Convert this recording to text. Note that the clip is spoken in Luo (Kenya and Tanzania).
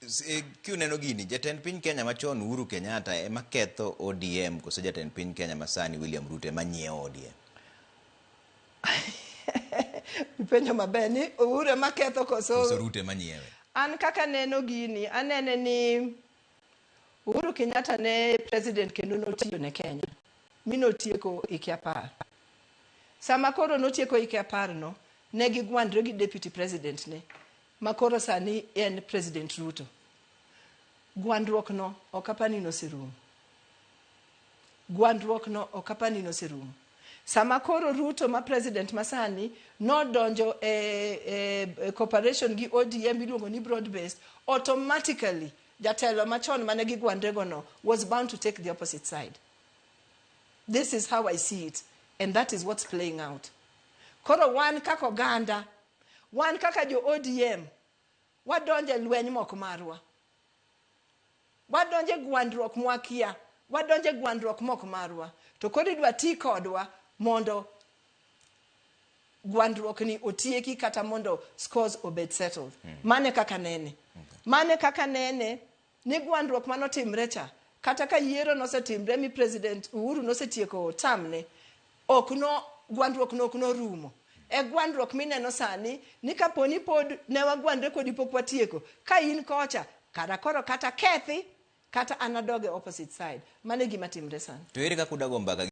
Kiuneno gini, jatend piny Kenya machon Uhuru Kenyatta ema ketho ODM koso jatend piny Kenya masani William Ruto ema nyiewo ODM? Ipenjo maber ni Uhuru ema ketho koso Koso Ruto ema nyiewe? An kaka neno gini, anene ni Uhuru Kenyatta ne president kendo notiyo ne Kenya mi notieko hike 10. Sama koro notieko hike 10 no, ne gigwandre gi deputy president ne ma koro sani en President Ruto. Gwandruok no ok apani noserumo. Gwandruok no ok apani noserumo. Sama koro Ruto ma president masani nodonjo e cooperation gi ODM iluongo ni broad based, automatically jatelo machon mane gigwandre go no was bound to take the opposite side. This is how I see it, and that is what's playing out. Koro wan kaka oganda, wan kaka jo ODM, wadonje lweny mok marwa. Wadonje gwandruok mwakia, wadonje gwandruok mok marwa. To koro idwa ti kodwa mondo gwandruok ni otieki kata mondo scores obed settled. Mane kaka nene. Mane kaka nene ni gwandruok manotimre cha, kata ka yiero nosetimre mi President Uhuru nosetieko term ne, ok no gwandruok no ok norumo. E gwandruok mineno sani ni kaponi pod ne wagwandre kodi pok watieko, ka in kocha, kara koro kata kethi, kata an adog e opposite side. Mano e gima timre sani. To ere kaka udago mbaka?